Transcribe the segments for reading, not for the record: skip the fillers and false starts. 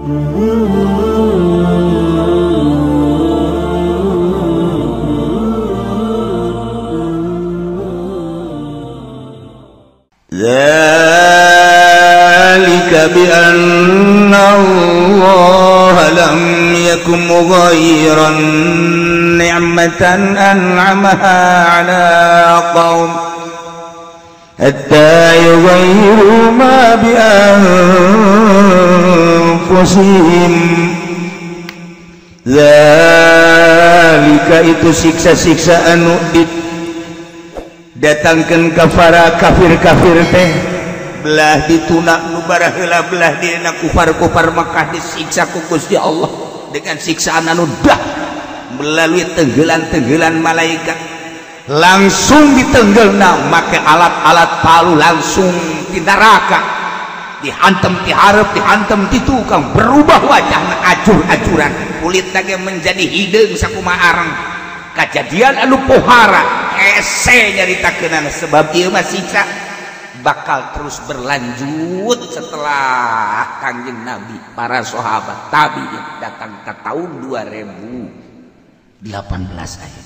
ذلك بأن الله لم يكن مغيرا نعمة أنعمها على قوم حتى يغيروا ما بأنفسهم. ذلك itu siksa-siksa anu datangkan kafara kafir-kafir teh belah dituna nu baraheula belah dina kufar-kufar Makkah disiksa ku Gusti Allah dengan siksaan anu dah melalui tenggelan-tenggelan malaikat langsung ditenggelna make alat-alat palu langsung di neraka dihantem ti hareup dihantem ti tukang berubah wajahna acur-acuran kulitna ge menjadi hideung sakumaha areng kajadian anu pohara hese nyaritakeunana sebab ieu mah siksa bakal terus berlanjut setelah Kangjeng Nabi para sahabat tabi'in datang ke tahun 2018 aya.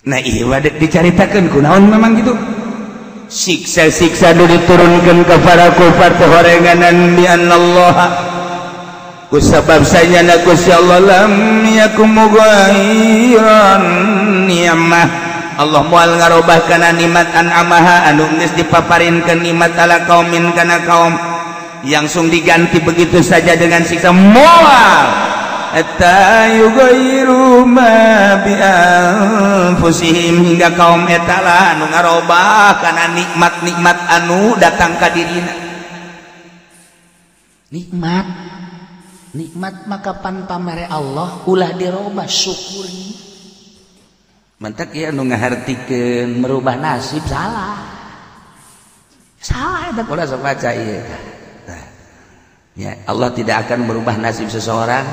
Nah ieu mah dek dicaritakeun kunaon memang gitu siksa-siksa nu diturunkeun ka para kufar teh horenganan bi annallaha kusabab sanyana Gusti Allah lam yakum mughayyiran ni'mah Allah moal ngarobah kana nikmat an'amaha anu geus dipaparinkeun nikmat ala kaumin kana kaum yang langsung diganti begitu saja dengan siksa moal hatta yughayyiru ma bi anfusihim hingga kaum eta lah anu ngarobah kana nikmat-nikmat anu datang ka dirina. Nikmat nikmat maka pan pamere Allah ulah dirobah syukuri. Mantak ya anu ngahartikeun merubah nasib salah. Salah eta ulah sok baca ieu. Nah, ya Allah tidak akan merubah nasib seseorang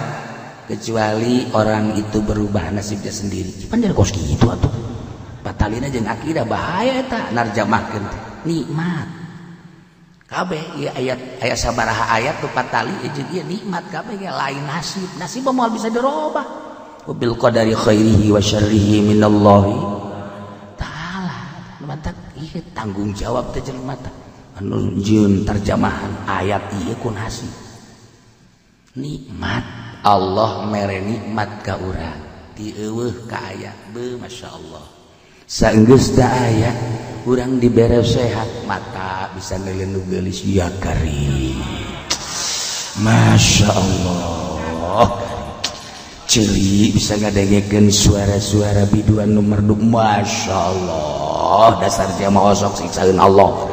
kecuali orang itu berubah nasibnya sendiri. Pan dari kos kitu atuh. Batalina jeung akidah bahaya eta narjamahkeun teh. Nikmat. Kabeh ieu ayat aya sabaraha ayat nu patali jeung ieu nikmat kabeh ge lain nasib. Nasib moal bisa dirobah. Wabil qadari khairihi wa syarrihi minallahi ta'ala. Mantak ieu tanggung jawab teh jelema teh. Anu jieun terjemahan ayat ieu ku nasib. Nikmat Allah mere nikmat ka urang dieuweuh ka aya beuh masyaallah. Saenggeus da aya urang dibere sehat mata bisa neuleun nu geulis ya karim. Masyaallah. Ceuli bisa ngadengekeun suara-suara biduan nu merdu masyaallah dasar jama osok siksaeun Allah.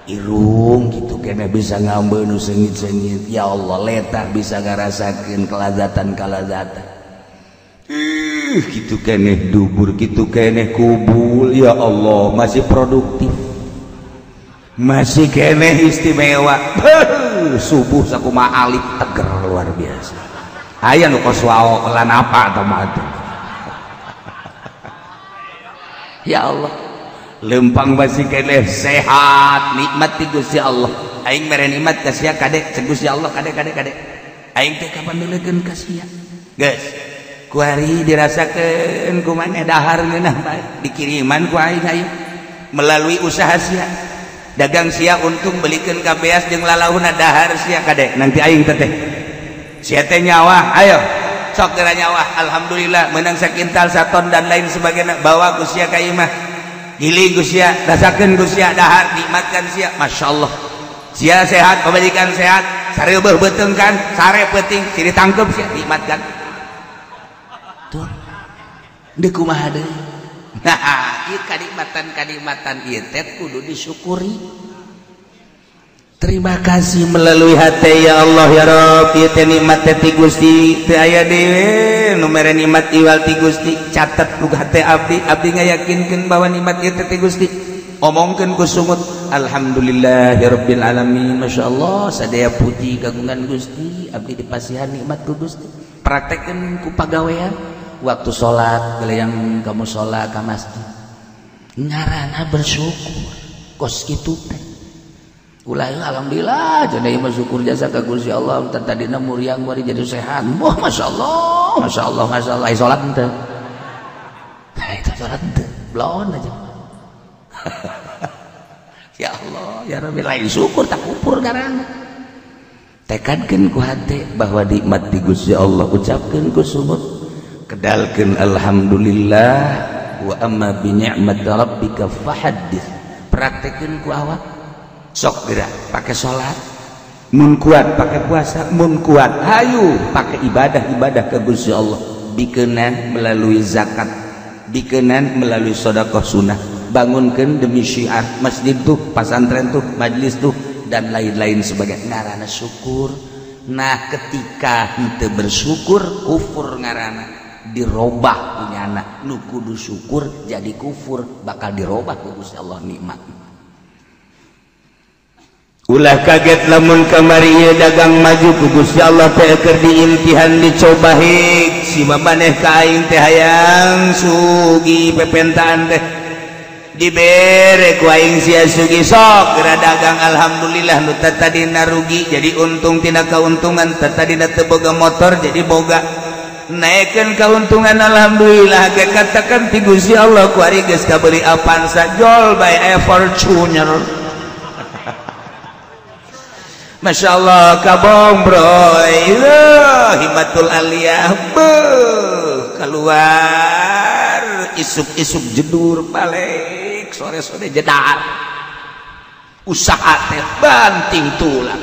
Irung gitu kena bisa ngambeun nu seungit-seungit ya Allah letah bisa ngarasakeun kelazatan-kelazatan. Ih gitu keneh dubur gitu keneh kubul ya Allah masih produktif masih keneh istimewa. Subuh sakumaha alif teger luar biasa. Aya nu kos wao lan apa atau mah. Ya Allah lempang masih keneh sehat nikmat ti Gusti Allah. Aing mere nikmat ka sia kade cek Gusti Allah kade kade kade. Aing teh kapan neulekeun ka sia. Geus kuari dirasakeun ku maneh dahar ngeunah bae dikiriman ku aing ayo melalui usaha sia. Dagang sia untung belikeun ka beas jeung lalauna dahar sia kade nanti aing teh. Sia teh nyawa ayo sok geura nyawa alhamdulillah menang sakintal saton dan lain sebagainya bawa ku sia ka imah giling ku sia rasakeun ku sia dahar nikmatkan sia masyaallah sia sehat pamajikan sehat sareubeeh beuteung kan sare peuting ciri tangkep sia nikmatkan tuh deuk kumaha deui. Nah ieu kanikmatan-kanikmatan ieu teh kudu disyukuri. Terima kasih melalui hati ya Allah ya Rabb ieu teh nikmat teh ti Gusti teu aya deui nu mere nikmat iwal ti Gusti catet ku hate abdi abdi ngayakinkeun bahwa nikmat ieu teh ti Gusti omongkeun ku sungut alhamdulillahirabbil alamin masyaallah sadaya puji kagungan Gusti abdi dipasihan nikmat ku Gusti praktekkeun ku pagawean waktu salat yang kamu salat ka masjid ngarana bersyukur kos kitu teh. Ulah alhamdulillah cenah ieu mah syukur jasa ka Gusti Allah tadina muriang bari jadi sehat. Wah masyaallah, masyaallah, masyaallah. Salat henteu. Itu salat henteu, belon aja. Ya Allah, ya Rabbi, lain syukur tak kufur karana. Tekadkeun ku hate bahwa nikmat di Gusti Allah, ucapkeun ku sungut, kedalkeun alhamdulillah wa amma bi ni'mat rabbika fahaddits. Praktekeun ku awak. Sok gerak pakai salat, mun kuat pakai puasa, mun kuat hayu pakai ibadah-ibadah ke Gusti Allah, dikenan melalui zakat, dikenan melalui sedekah sunnah, bangunkan demi syiar masjid tuh, pasantren tuh, majlis tuh, dan lain-lain sebagai ngarana syukur. Nah ketika henteu bersyukur kufur ngarana, dirobah punyana nu kudu syukur jadi kufur, bakal dirobah ku Gusti Allah nikmat. Ulah kaget lamun kamari ieu dagang maju ku Gusti Allah teh keur diimtihan dicoba hik si maneh ka aing teh hayang sugi pepentaan teh dibere ku aing sia sugi sok geura dagang alhamdulillah nu tadina rugi jadi untung tina kauntungan, tadina teu boga motor jadi boga, naikkeun kauntungan alhamdulillah ge katakan ti Gusti Allah ku ari geus kabeuli Avanza jol bae aya Fortuner. Masya Allah kabong bro, himatul aliyah beuh keluar isuk-isuk jedur balik sore-sore jedar usaha teh banting tulang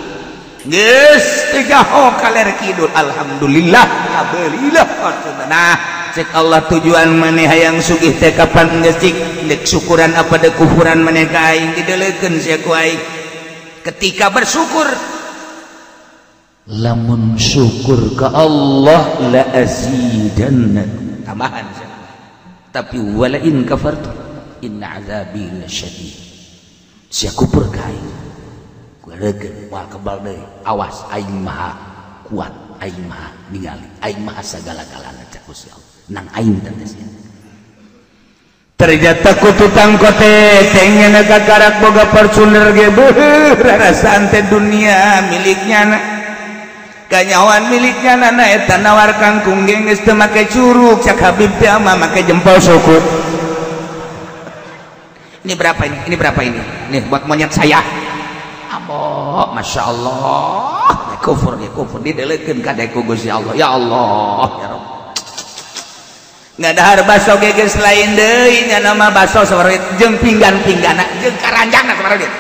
geus tiga ho kaler kidul alhamdulillah kabelilah. Nah cek Allah tujuan maneh hayang sugih teh kapan geus cik deuk syukuran apa deuk kufuran maneh ka aing didelekeun sia ku aing. Ketika bersyukur lamun syukur ke Allah la azidanna tambahan, tapi wala in kafartu inna azabi lasyadid. Sia kufur ka aing kuregeun moal kebal deui, awas aing maha kuat, aing maha ningali, aing maha sagala-galana cak Gusti Allah nang aing teh sia. Ternyata ku tukang kote tengen kakarak boga Fortuner ge beuh rarasaan teh dunia miliknya na kanyawan miliknya na eta nawar kangkung ge geus teu make curug cak Habib teh mah make jempol suku. Ini berapa ini? Ini berapa ini? Nih buat monyet saya. Ambo, Masya Allah. Kufur ya kufur didelekeun ka ku Gusti Allah. Ya Allah, ya Rabb. Ngadahar baso ge geus lain deui nya nama baso sabaraha duit jeung pinggan-pinggana jeung karanjangna sabaraha duit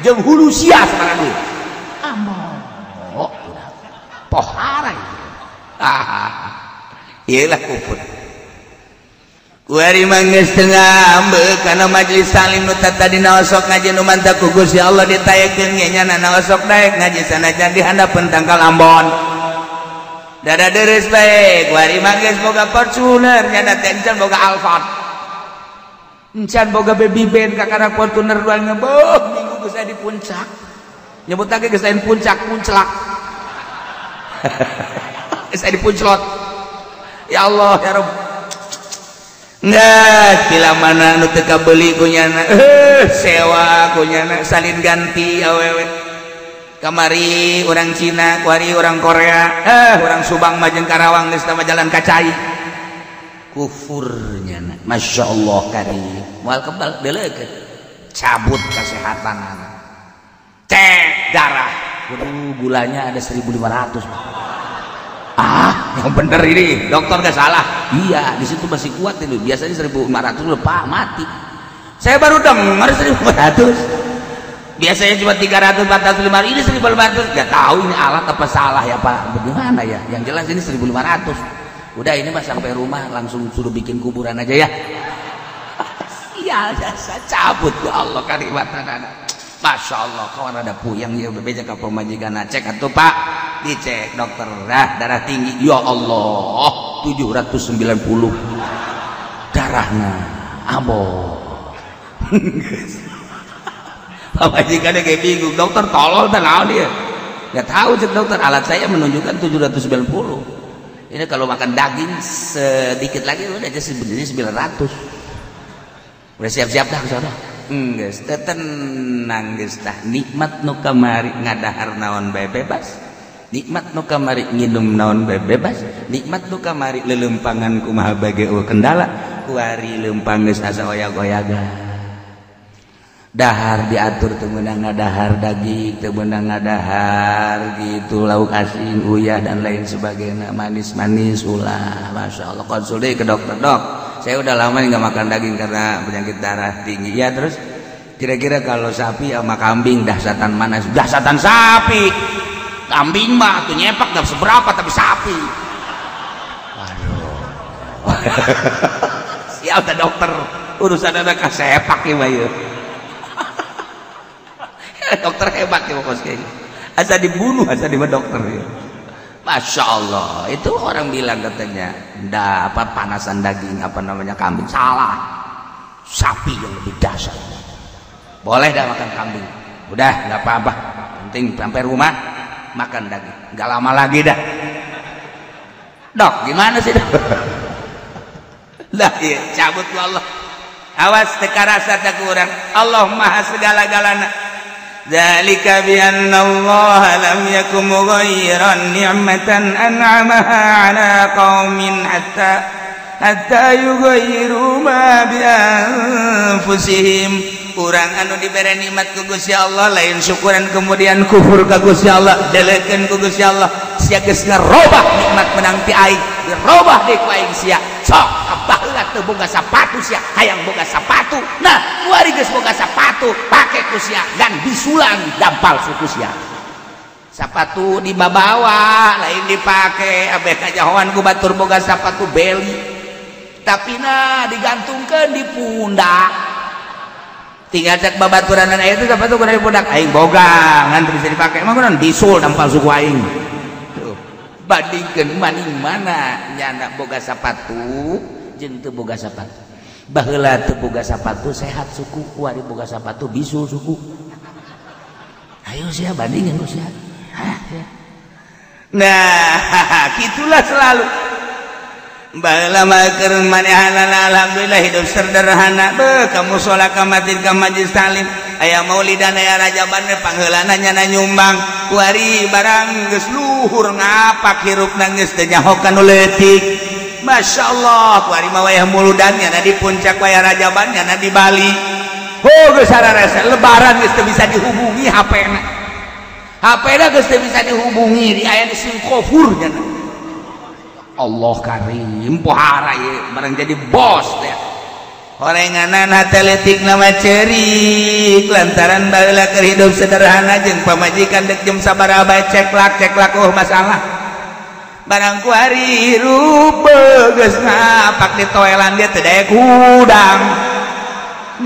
jeung hulu sia sabaraha duit. Ambo, pohara. Ah, ieu lah kufur. Kuari mah geus teu ngambek kana majelis salim nu tadina osok ngaji nu mantap ku Gusti Allah ditaekeun ge nya na osok daek ngaji sanajan di handapeun tangkal Ambon. Dada deres bae kuari mah geus boga Fortuner nya teh encan boga Alphard encan boga baby band kakara Fortuner dua ngebeuh minggu geus aya di puncak nyebut lagi geus lain puncak punclak geus aya di punclot. Ya Allah ya Rabb. Geus bila mana nu teu kabeuli ku nyana sewa ku nyana salin ganti awewe kamari orang Cina, kuari orang Korea, orang Subang majeng Karawang geus tama jalan kacai. Kufurnya Masya Allah karim moal kebal deuleukeun cabut kesehatan cek darah waduh gulanya ada 1500. Ah yang bener ini dokter gak salah. Iya di situ masih kuat ini biasanya 1500 udah pak mati. Saya baru dengar 1500. Biasanya cuma 300, 400, 500, ini 1500. Gak tahu ini alat apa salah ya Pak. Bagaimana ya? Yang jelas ini 1500. Udah ini mas sampai rumah langsung suruh bikin kuburan aja ya. Sial jasa cabut ya Allah karimatan anak. Masya Allah kawan ada puyeng ya bebeja ke pemajikan cek atuh Pak. Dicek dokter darah tinggi. Ya Allah 790 darahnya. Ambo. Pamajikannya kayak bingung, dokter tolol dan naon dia. Nggak tahu cek dokter, alat saya menunjukkan 790. Ini kalau makan daging sedikit lagi udah aja sebenarnya 900. Udah siap-siap dah ke sana. Geus teu tenang geus tah nikmat nu kamari ngadahar naon bae bebas. Nikmat nu kamari nginum naon bae bebas, nikmat nu kamari lelempangan kumaha bae eueuh kendala, kuari lempang geus asa oyag-oyagan. Dahar diatur teu meunang ngadahar daging, teu meunang ngadahar gitu lauk asin, uyah dan lain sebagainya, manis-manis ulah. Masya Allah, konsul deui ke dokter, dok saya udah lama nggak makan daging karena penyakit darah tinggi. Ya terus kira-kira kalau sapi sama kambing dahsyatan mana? Dahsyatan sapi. Kambing mah tuh nyepak nggak seberapa tapi sapi. Waduh. Siap dah dokter, urusan anak sepak ya bayu. Dokter hebat ya pokoknya. Asa dibunuh, asa di dokter ya. Masya Allah, itu orang bilang katanya, ndak apa panasan daging apa namanya kambing salah, sapi yang lebih dahsyat. Boleh dah makan kambing, udah nggak apa-apa, penting sampai rumah makan daging, nggak lama lagi dah. Dok, gimana sih dok? Lah iya, cabut Allah. Awas teka rasa tak kurang. Allah maha segala-galana. Dzalika bi anna Allah lam yakum mughayyiran ni'matan an'amaha 'ala qaumin hatta yughayyiru ma bi anfusihim. Urang anu dibere nikmat ku Gusti Allah lain syukuran kemudian kufur ka Gusti Allah, delekeun ku Gusti Allah. Sia geus ngarobah nikmat menang ti aing, dirobah deui ku aing sia. Sok kabaheula teu boga sapatu sia, hayang boga sapatu. Nah, kuari geus boga sapatu, pake ku sia gan bisulan dampal suku sia. Sapatu dibabawa, lain dipake, abeh kajahoan ku batur boga sapatu beli. Tapi nah digantungkeun di pundak. Tinggal cek babaturanan aya itu sapatu kudu di pundak aing boga, ngan teu bisa dipake. Emang kunaon bisul dampal suku aing. Tuh, bandingkeun maning mana nyana boga sapatu jeung teu boga sapatu. Baheula teu boga sapatu sehat suku, kuari boga sapatu bisul suku. Ayo sia bandingkeun ku sia. Hah, sia. Nah, gitulah selalu. Baheula mah keur manehanana alhamdulillah hidup sederhana. Beuh ka musala ka masjid ka majlis taklim aya maulidan aya rajaban pangheulana nyana nyumbang. Kuari barang geus luhur ngapak hirupna geus teu nyaho ka nu leutik. Masya Allah, kuari mah wayah muludan nyana di puncak wayah rajaban nyana di Bali. Oh geus sararesa lebaran geus teu bisa dihubungi HP-na. HP-na geus teu bisa dihubungi di aya di singkofur nyana. Allah karim pohara ieu barang jadi bos teh. Horenganan hate leutik nama cerik lantaran baheula keur hidup sederhana jeung pamajikan dek jam sabaraha bae ceklak-ceklak oh masalah. Barang kuari hirup geus ngapak di toelan dia teu daek hudang.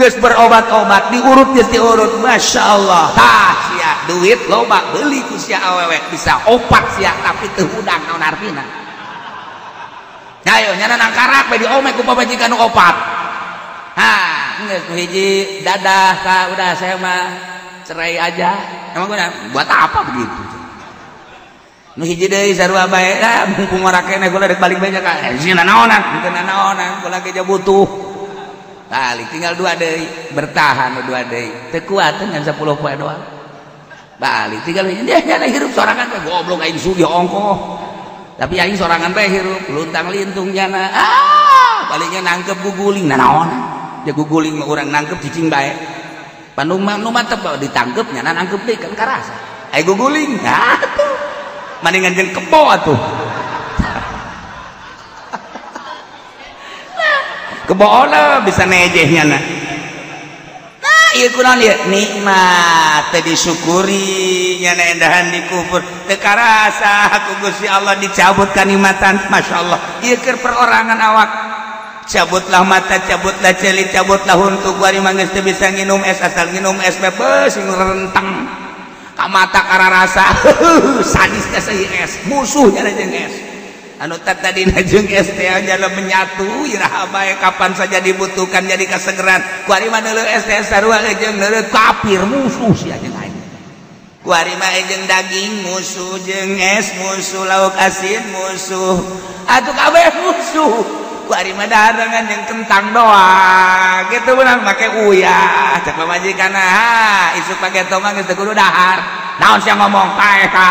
Geus berobat-obat diurut geus diurut Masya Allah. Tah sia duit loba beuli ku sia awewe bisa opat sia tapi teu hudang naon artina. Ayo nyana nangkarak bae diomek ku pamajikan nu opat. Hah, geus nu hiji dadah ka udah saya mah cerai aja. Emang guna buat apa begitu? Nu hiji deui sarua bae lah mumpung ora keneh kula rek balik bae ka. Sieun nanaonan, henteu nanaonan kula ge butuh. Balik tinggal dua deui, bertahan dua deui. Teu kuat ngan 10 poe doang. Balik tinggal hiji dia nyana hirup sorangan bae goblok aing sugih ongkoh. Tapi aing sorangan bae hirup luntang lintung nyana. Ah, palingnya nangkep guguling nanaon. Dia guguling mah urang nangkep cicing bae. Panung mah nu mantep ditangkep nyana nangkep deui kan karasa. Ai guguling. Nah tuh. Mendingan jeung kebo atuh. Kebo ona bisa nejeh nyana. Nah, ieu kunaon ieu? Nikmat teu disyukuri nyana endahan dikufur. Teu karasa ku Gusti Allah dicabut kanikmatan. Masya Allah. Ieu keur perorangan awak. Cabutlah mata, cabutlah ceuli, cabutlah huntu kuari mah geus teu bisa nginum es asal nginum es bebas sing renteng. Ka mata kararasa. Sadis teh seuih es, musuh nyana jeung es. Anu tadina jeung es teh jalma menyatu iraha bae kapan saja dibutuhkan jadi kasegeran. Kuari mah neuleuh es teh sarua jeung neuleuh kafir musuh sia jeung aing. Kuari mah jeung daging musuh jeung es musuh lauk asin musuh. Atuh kabeh musuh. Ku ari mah dahareungan jeung kentang doang. Kitu beunang make uyah. Cek pamajikan ah, isuk pake mah geus teu kudu dahar. Naon sia ngomong paeh ka.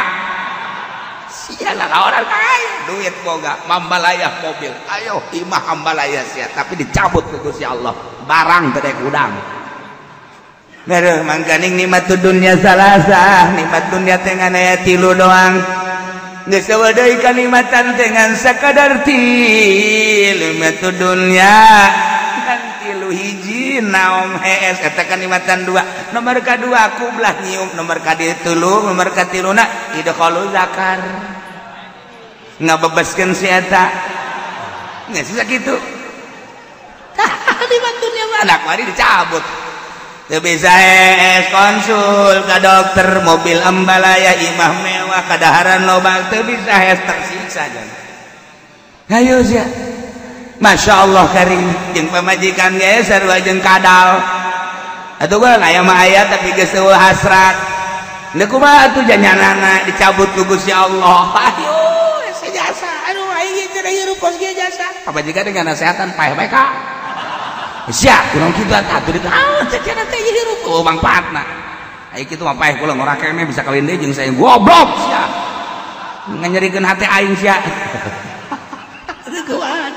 Sia lah orang kaya, duit boga, mambalayah mobil. Ayo imah ambalaya sia, tapi dicabut ku Gusti Allah. Barang teu daek udang. Mereuh mangkaning nikmat dunya salasah, nikmat dunya teh ngan aya tilu doang. Geus eueuh deui kanikmatan teh ngan sakadar tilu nikmat dunya ngan tilu hiji naom hees eta kanikmatan dua. Nomor kadua kublah nyium, nomor katilu, nomor katiluna idkhalu zakar. Ngabebaskeun si eta. Geus sakitu. Tah nikmat dunya mah anak mari dicabut. Teu bisa hees konsul ka dokter, mobil ambalaya, imah mewah, kadaharan loba, teu bisa hees tersiksa jan. Hayu sia. Masya Allah karim jeung pamajikan ge sarua jeung kadal. Atuh gua aya mah aya tapi geus eueuh hasrat. Deuk kumaha atuh janyanana dicabut ku Gusti Allah. Ayo hese jasa. Aduh aing cenah hirup kos ge jasa. Pamajikan dengan nasehatan paeh bae ka. Sia kurang kitu atuh di ah cenah teh hirup oh mangfaatna. Aya kitu mah paeh kula ngora keneh bisa kawin deui jeung saya goblok sia. Nganyerikeun hate aing sia. Kuat.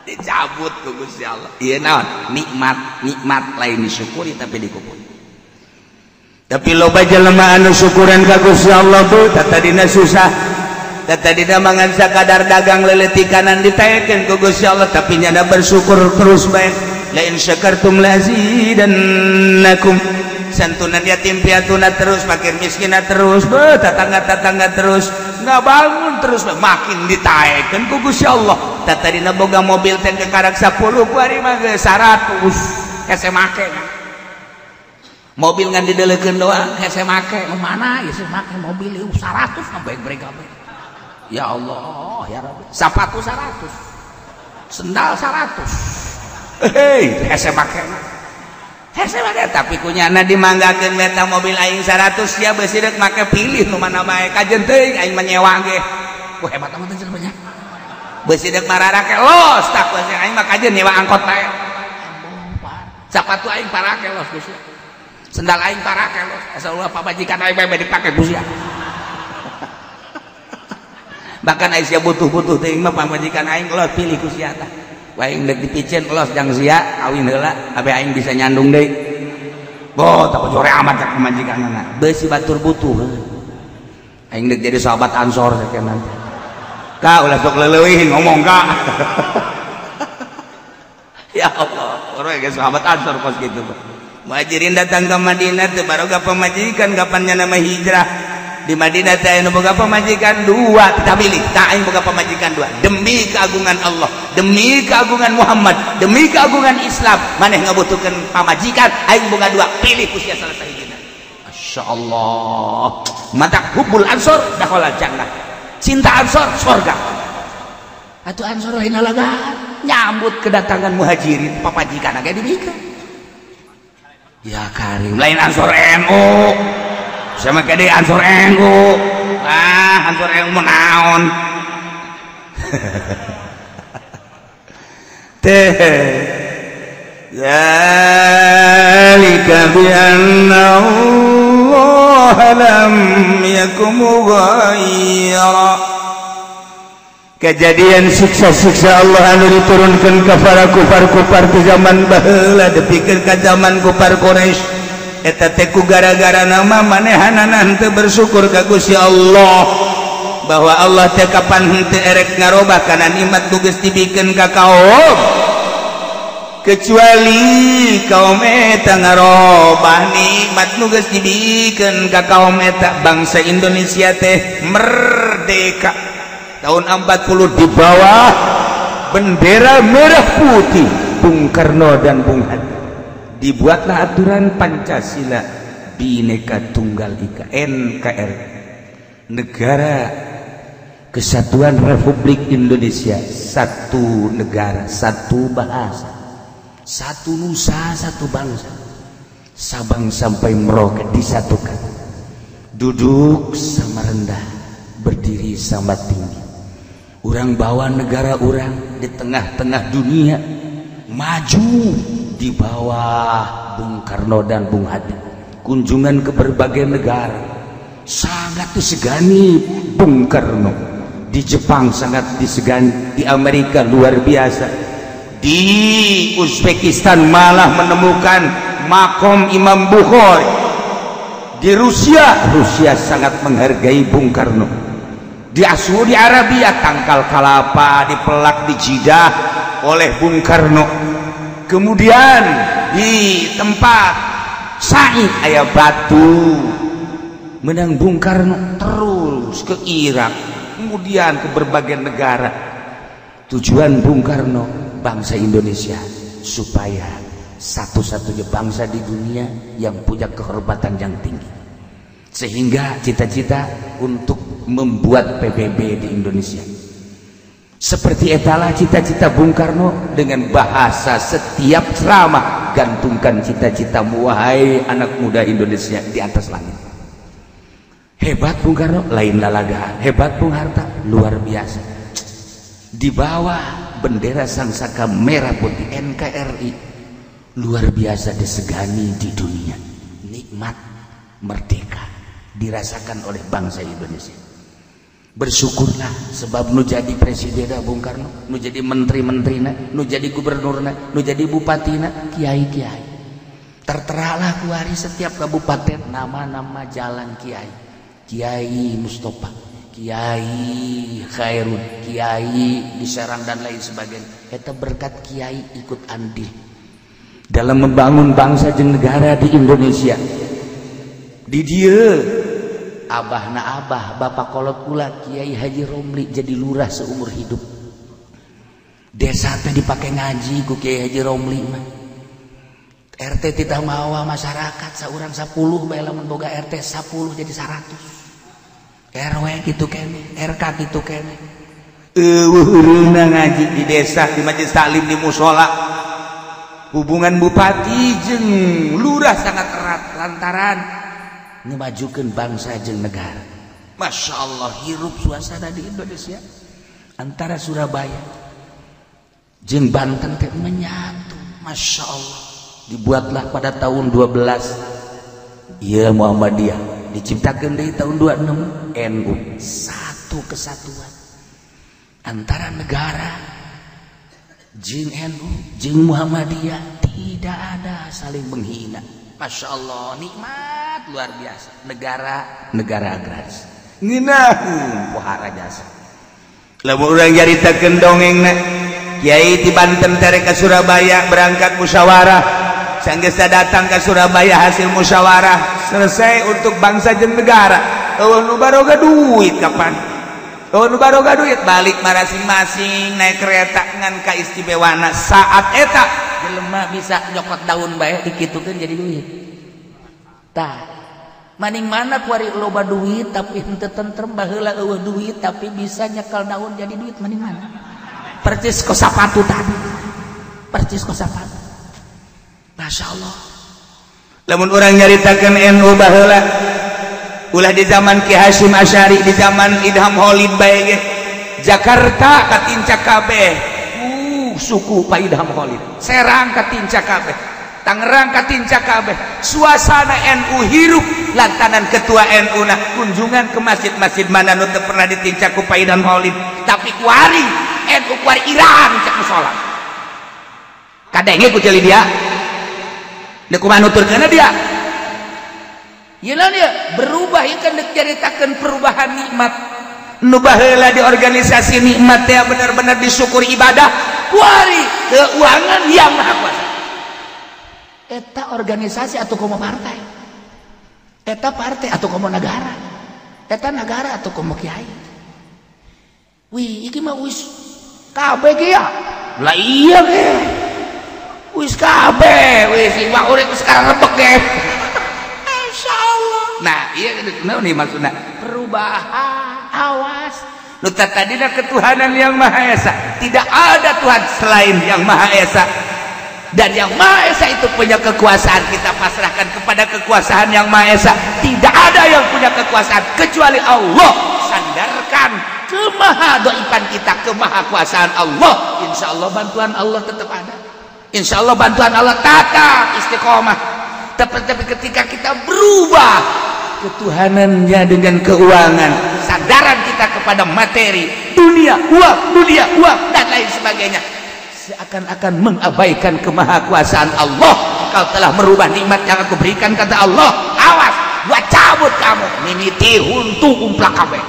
Dicabut ku Gusti Allah. Ieu naon? Nikmat, nikmat lain disyukuri tapi dikupuri. Tapi loba jelema anu syukuran ka Gusti Allah bu, tatadina susah. Tatadina mangan sakadar dagang leuleutikanan ditaekeun ku Gusti Allah, tapi nyana bersyukur terus bae. La in syakartum lazidannakum. Santunan yatim piatuna terus, fakir miskina terus, beuh tetangga-tetangga terus, nggak bangun terus, makin ditaekeun ku Gusti Allah. Tatadina boga mobil teh kekarak 10 ku ari mah geus 100 hese make. Mobil ngan dideleukeun doang hese make. Mana ieu make mobil ieu 100 ngabaik-baik kabeh. Ya Allah, ya Rabbi. Sepatu 100. Sendal 100. Hei, hese make. Hese make tapi kunyana dimanggakeun meta mobil aing 100 sia beusi deuk make pilih nu mana bae kajen teuing aing mah nyewa ge. Wah hebat amat teh cenah. Beusi deuk mararake los tah aing mah kajen nyewa angkot bae. Sepatu aing parake los Gusti. Sendal aing parake los. Asa ulah pamajikan aing bae dipake Gusti. Bahkan aing sia butuh-butuh teuing mah pamajikan aing los pilih ku sia tah. Aing deuk dipicen los jang sia kawin heula abe aing bisa nyandung deui. Boh tak jore amat cak pamajikanna. Beusi batur butuh. Aing deuk jadi sahabat Ansor sakenan. Ka ulah sok leuleuih ngomong ka. Ya Allah, orang ge sahabat Ansor kos kitu. Muhajirin datang ke Madinah teu baroga pamajikan kapan nya nama hijrah. Di Madinah teh anu boga pamajikan dua, kita pilih tak aing boga pamajikan dua demi keagungan Allah, demi keagungan Muhammad, demi keagungan Islam. Maneh ngabutuhkeun pamajikan aing boga dua, pilih ku sia salah sahijina. Masyaallah. Matak hubbul ansor dakhala jannah. Cinta ansor surga. Atuh ansor lain lalagan nyambut kedatangan muhajirin pamajikan ge dibikeun. Ya karim lain ansor NU. Sama kade ansor NU. Ah, ansor NU mah naon. Teh. Zalika bi anna Allah lam yakum mughayyira. Kejadian siksa-siksa Allah anu diturunkan ka para kufar-kufar di zaman baheula dipikeun ka zaman kufar Quraisy. Eta teh ku gara-gara nama manehanana henteu bersyukur ka Gusti Allah bahwa Allah teh kapan henteu erek ngarobah kana nikmat nu geus dibikeun ka kaum kecuali kaum eta ngarobah nikmat nu geus dibikeun ka kaum eta. Bangsa Indonesia teh merdeka tahun 40 di bawah bendera merah putih Bung Karno dan Bung Hatta. Dibuatlah aturan Pancasila Bhinneka Tunggal Ika NKRI, Negara Kesatuan Republik Indonesia, satu negara, satu bahasa, satu nusa, satu bangsa. Sabang sampai Merauke disatukan. Duduk sama rendah, berdiri sama tinggi. Urang bawa negara urang di tengah-tengah dunia maju di bawah Bung Karno dan Bung Hatta. Kunjungan ke berbagai negara sangat disegani Bung Karno. Di Jepang sangat disegani, di Amerika luar biasa, di Uzbekistan malah menemukan makom Imam Bukhari. Di Rusia, Rusia sangat menghargai Bung Karno. Di Saudi Arabia tangkal kalapa dipelak di Jidah oleh Bung Karno. Kemudian di tempat Sa'i aya batu menang Bung Karno, terus ke Irak, kemudian ke berbagai negara. Tujuan Bung Karno bangsa Indonesia supaya satu-satunya bangsa di dunia yang punya kehormatan yang tinggi, sehingga cita-cita untuk membuat PBB di Indonesia. Seperti etalah cita-cita Bung Karno dengan bahasa setiap ceramah, gantungkan cita-citamu wahai anak muda Indonesia di atas langit. Hebat Bung Karno, lain lalagaan. Hebat Bung Hatta, luar biasa. Di bawah bendera sang saka merah putih NKRI luar biasa disegani di dunia. Nikmat merdeka dirasakan oleh bangsa Indonesia. Bersyukurlah sebab nu jadi presiden Bung Karno, nu jadi menteri-menterina, nu jadi gubernurna, nu jadi bupatina, kiai-kiai. Terteralah kuari setiap kabupaten nama-nama jalan kiai. Kiai Mustafa, Kiai Khairun, Kiai di Serang dan lain sebagainya. Eta berkat kiai ikut andil dalam membangun bangsa jeung negara di Indonesia. Di dieu abahna abah, bapak kolot kula Kiai Haji Romli jadi lurah seumur hidup. Desa teh dipake ngaji ku Kiai Haji Romli mah. RT titah mawa masyarakat saurang 10 bae lamun boga RT 10 jadi 100. RW gitu kene, RK gitu kene. Eueuh eureuna ngaji di desa, di majelis taklim, di mushola. Hubungan bupati jeung lurah sangat erat lantaran ngemajukeun bangsa jeung negara. Masya Allah, hirup suasana di Indonesia antara Surabaya jeung Banten teh menyatu. Masya Allah, dibuatlah pada tahun 12 ieu Muhammadiyah diciptakan dari tahun 26 NU, satu kesatuan antara negara jeung NU jeung Muhammadiyah, tidak ada saling menghina. Masya Allah, nikmat luar biasa. Negara agraris ngeunaheun pohara jasa. Lamun urang nyaritakeun dongengna, Kiai ti Banten tere ka Surabaya berangkat musyawarah, sanggeus datang ke Surabaya hasil musyawarah selesai untuk bangsa jeung negara. Eueuh nu baroga duit kapan? Eueuh nu baroga duit balik masing-masing naik kereta ngan ka istimewana saat eta jelema bisa nyokot daun bae dikitukeun jadi duit. Tah, maning mana kuari loba duit tapi henteu tentrem, baheula eueuh duit tapi bisa nyekel daun jadi duit, maning mana? Percis ko sapatu tadi. Percis ko sapatu. Masya Allah. Lamun urang nyaritakeun NU baheula ulah di zaman Ki Hasyim Asy'ari, di zaman Idham Holid bae ge. Jakarta katincak kabeh. Suku Pak Idham Holid, Serang katincak kabeh, Tangerang katincak kabeh. Suasana NU hirup lantaran ketua NU nah kunjungan ke masjid-masjid mana nu teu pernah ditincak ku Pak Idham Holid, tapi kuari NU kuari irang cek musola. Kadenge ku ceuli dia. Deuk kumaha nuturkeunna dia? Ieu dia berubah, ieu kan deuk nyaritakeun perubahan nikmat. Nu baheula di organisasi nikmat teh bener-bener disyukuri ibadah kuari keuangan yang maha kuasa. Eta organisasi atau komo partai, eta partai atau komo negara, eta negara atau komo kiai. Wih, iki mah wis kabeh ge ya. Lah iya ge. Wis kabeh, wis iwak urip sekarang rebek ge. Insyaallah. Nah, iya naon nih maksudna? Perubahan, awas. Nu tadina ketuhanan yang Maha Esa, tidak ada Tuhan selain yang Maha Esa. Dan yang Maha Esa itu punya kekuasaan, kita pasrahkan kepada kekuasaan yang Maha Esa. Tidak ada yang punya kekuasaan kecuali Allah. Sandarkan mengabaikan kemahadoipan kita, kemahakuasaan Allah, insya Allah bantuan Allah tetap ada, insya Allah bantuan Allah tetap istiqomah. Tapi ketika kita berubah ketuhanannya dengan keuangan, sadaran kita kepada materi dunia, uang, dunia, uang, dan lain sebagainya, seakan-akan mengabaikan kemahakuasaan Allah. Kau telah merubah nikmat yang aku berikan, kata Allah, awas gua cabut kamu, mimiti huntu umplak kabeh.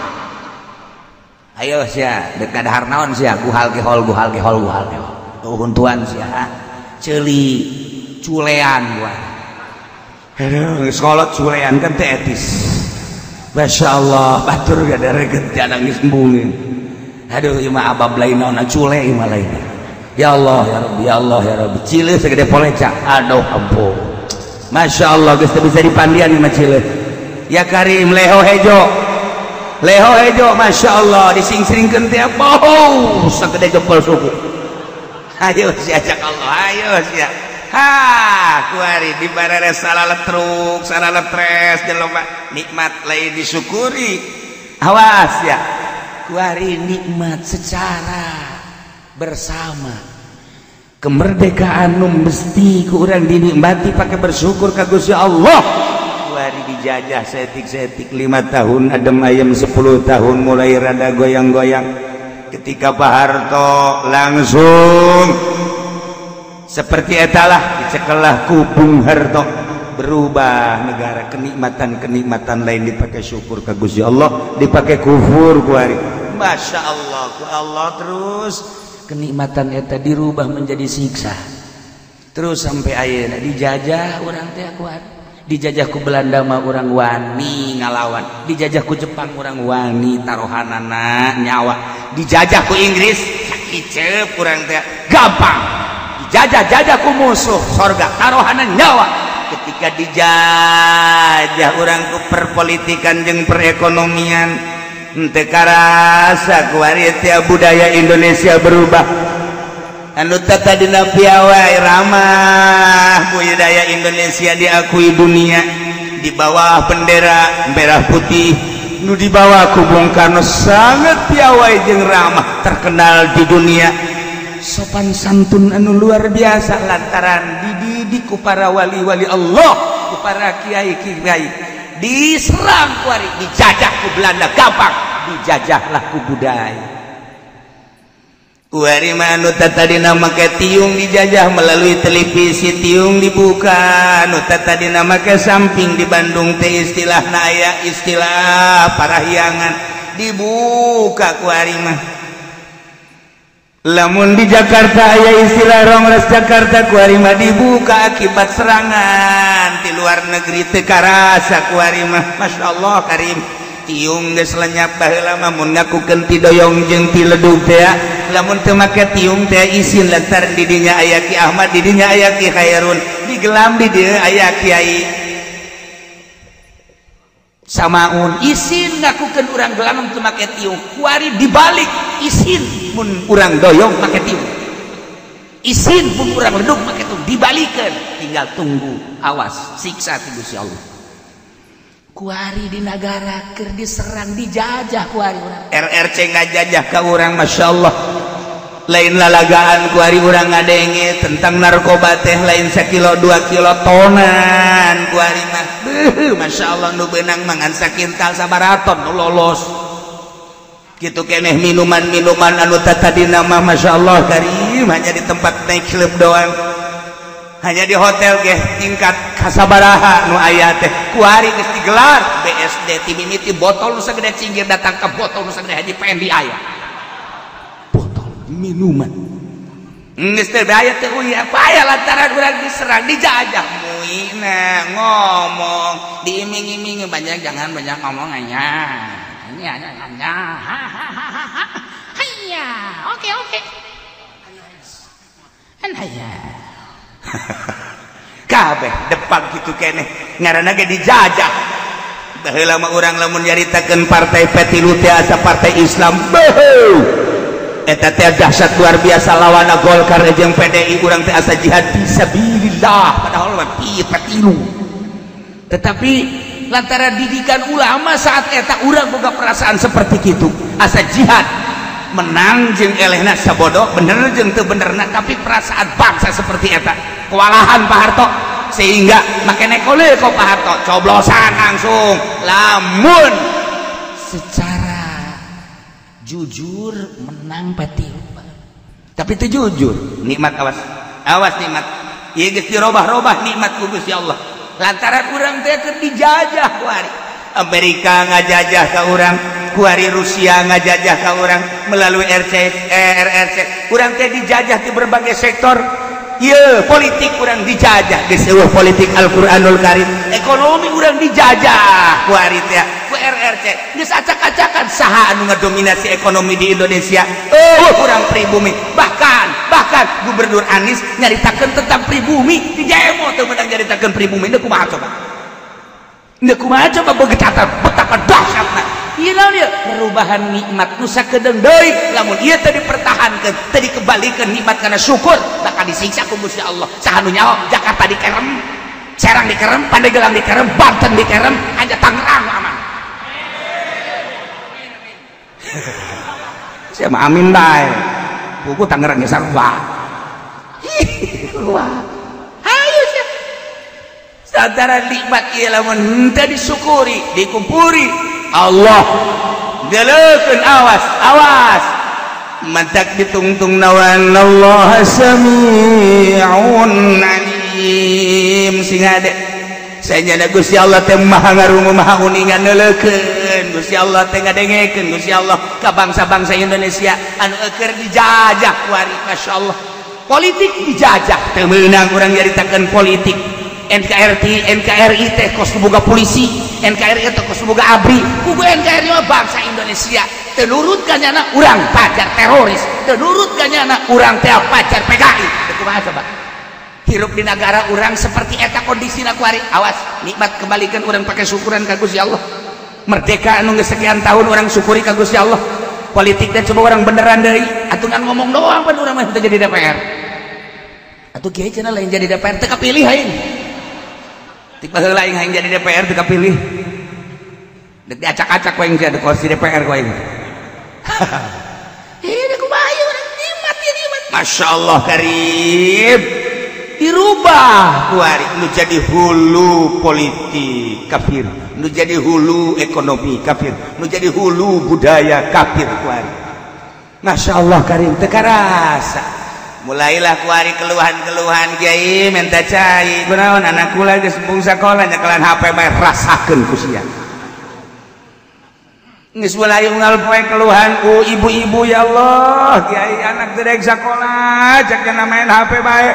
Ayo sia, dekat dahar naon sia, guhal gehol guhal gehol guhal gehol. Tuh huntuan sia, ceuli culean gua. Aduh, sekolah culean kan teh etis. Masya Allah, batur gak ada reget nangis embungin. Aduh, ieu mah abab lain naon cule ieu mah lain. Ya Allah ya Rabbi, ya Allah ya Rabbi. Cile segede poleca. Aduh ampun. Masya Allah, geus teu bisa dipandian ieu mah cile. Ya Karim leho hejo. Leho hejo, Masya Allah, dising-singkeun teh bau sagede jempol suku. Ayo sia cak Allah, ayo sia. Ha, kuari di barere salah truk, salah letres jelema nikmat lain disyukuri. Awas ya. Kuari nikmat secara bersama. Kemerdekaan nu mesti ku urang dinikmati pakai bersyukur ka Gusti Allah. Kuari dijajah setik-setik 5 tahun, adem ayem 10 tahun mulai rada goyang-goyang. Ketika Pak Harto langsung seperti etalah dicekelah ku Bung Harto, berubah negara, kenikmatan-kenikmatan lain dipakai syukur ka Gusti Allah, dipakai kufur kuari. Masya Allah, ku Allah terus kenikmatan eta dirubah menjadi siksa. Terus sampai ayeuna dijajah urang teh kuat. Dijajah ku Belanda mah urang wani ngalawan, dijajah ku Jepang urang wani taruhanana nyawa, dijajah ku Inggris sakiceup urang teh gampang, dijajah-jajah ku musuh sorga taruhana nyawa. Ketika dijajah urang ku perpolitikan jeung perekonomian henteu karasa kuari teh budaya Indonesia berubah. Anu tadina piawai ramah budaya Indonesia diakui dunia, di bawah bendera merah putih nu dibawa ku Bung Karno sangat piawai jeung ramah, terkenal di dunia, sopan santun anu luar biasa lantaran dididik ku para wali-wali Allah, ku para kiai-kiai. Diserang kuari, dijajah ku Belanda gampang, dijajahlah ku budaya. Kuari mah anu tadina make tiung dijajah melalui televisi, tiung dibuka. Anu tadina make samping di Bandung teh istilahna aya istilah parahyangan dibuka kuari mah. Lamun di Jakarta aya istilah Rongres Jakarta kuari mah dibuka akibat serangan di luar negeri teu karasa kuari mah. Masya Allah Karim, tiung geus lenyap baheula mah mun ngakukeun ti doyong jeung ti ledug teh. Lamun teu make tiung teh isin lantaran di dinya aya Ki Ahmad, di dinya aya Ki Khairun, digelam di dieu aya Kiai Samaun, isin ngakukeun urang gelam teu make tiung. Kuari dibalik isin mun urang doyong make tiung, isin mun urang ledug make tiung, dibalikeun. Tinggal tunggu, awas siksa ti Gusti Allah. Kuari di negara keur diserang dijajah kuari urang. RRC ngajajah ka urang, Masya Allah. Lain lalagaan kuari urang ngadenge tentang narkoba teh lain sakilo 2 kilo tonan kuari mah. Beuh, Masya Allah nu beunang mangan sakintal sabaraton nu lolos. Kitu keneh minuman-minuman anu tatadina mah Masya Allah Karim hanya di tempat night club doang. Hanya di hotel geh tingkat kasabaraha nu aya teh kuari geus digelar BSD ti mimiti botol nu sagede cinggir datang ke botol nu sagede haji pendi aya botol minuman geus teh aya teh uy apa aya lantaran urang diserang dijajah muina ngomong diiming-imingi banyak jangan banyak ngomong anya anya anya ha ha ha ha hayya oke oke anaya kabeh depan gitu keneh ngaranna ge dijajah. Baheula mah urang lamun nyaritakeun partai P3 teh asa partai Islam, beuh eta teh dahsyat luar biasa lawanna Golkar jeung PDI, urang teh asa jihad fisabilillah padahal mah P3. Tetapi Lantaran didikan ulama saat eta urang boga perasaan seperti kitu. Asa jihad menang jeung elehna sabodo, bener jeung teu benerna, tapi perasaan bangsa seperti eta. Kewalahan Pak Harto sehingga make nekole ko Pak Harto coblosan langsung. Lamun secara jujur menang pati, tapi itu jujur nikmat, awas awas nikmat ieu geus dirobah-robah nikmat ku Gusti Allah. Lantaran urang teh keur dijajah kuari Amerika ngajajah ka urang, kuari Rusia ngajajah ka urang melalui RRC. Urang teh dijajah di berbagai sektor. Ieu politik urang dijajah geus eueuh politik Al-Qur'anul Karim. Ekonomi urang dijajah kuari teh ku RRC. Geus acak-acakan saha anu ngadominasi ekonomi di Indonesia? Eueuh urang pribumi. Bahkan Gubernur Anies nyaritakeun tentang pribumi di demo teu meunang nyaritakeun pribumi. Deuk kumaha coba? Deuk kumaha coba begetatan betapa dahsyatna. Ieu naon ieu? Perubahan nikmat nu sakedeung deui lamun ieu teh dipertahankeun, teh dikebalikeun nikmat kana syukur, bakal disiksa ku Gusti Allah. Saha nu nyaho Jakarta dikerem, Serang dikerem, Pandeglang dikerem, Banten dikerem, aja Tangerang aman. Saya mah amin bae. Buku Tangerang ge sarua. Wah. Hayu sia. Sadara nikmat ieu lamun henteu disyukuri, dikumpuri Allah deleukeun, awas awas mantak ditungtung nawan Allah sami'un alim sing hade. Sanyana Gusti Allah teh maha ngarungu maha uningan, neuleukeun Gusti Allah teh ngadengekeun Gusti Allah ka bangsa-bangsa Indonesia anu eueur dijajah kuari. Masyaallah politik dijajah teu meunang urang nyaritakeun politik. NKRI NKRI teh kos boga polisi, NKRI teh kos boga ABRI, kudu NKRI mah bangsa Indonesia. Teu nurut ka nyana urang pacar teroris, teu nurut ka nyana urang teh pacar PKI. Teu kumaha coba? Hirup di negara urang seperti eta kondisina kuari. Awas, nikmat kembalikan urang pakai syukuran ka Gusti Allah. Merdeka anu geus sekian tahun urang syukuri ka Gusti Allah. Politik dan coba urang beneran deui, atuh ngan ngomong doang pan urang mah teu jadi DPR. Atuh kiai cenah lain jadi DPR teu kapilih aing. Tik baheula aing hayang jadi DPR teu kapilih. Dek diacak-acak ku aing jadi kursi DPR ku aing. Ini kumaha ieu urang nikmat ieu nikmat. Masyaallah karim. Dirubah kuari nu jadi hulu politik kafir, nu jadi hulu ekonomi kafir, nu jadi hulu budaya kafir kuari. Masyaallah karim teu karasa. Mulailah kuari keluhan-keluhan kiai minta cai kunaon anak kula geus embung sakola nyekelan HP bae rasakeun ku sia. Geus mulai unggal poe keluhan ku ibu-ibu, ya Allah kiai anak teu daek sakola cek cenah main HP bae.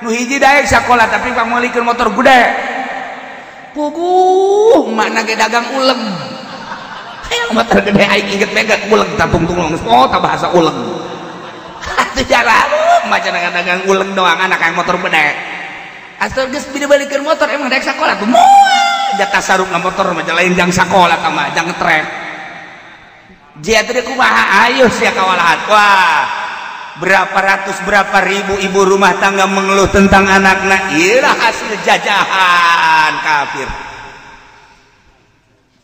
Nu hiji daek sakola tapi pangmeulikeun motor gede. Puguh makna ge dagang uleg. Hayang motor gede aing inget megak uleg tatungtung geus oh ta bahasa uleg. Atuh jalan maca dagang uleg doang anak yang motor gede. Asal geus dibalikeun motor emang daek sakola tuh moal jatah sarupna motor mah lain jang sakola tah mah jang ngetrek. Jia teh kumaha ayo sia kawalahan. Wah, berapa ratus berapa ribu ibu rumah tangga mengeluh tentang anakna. Iyalah hasil jajahan kafir.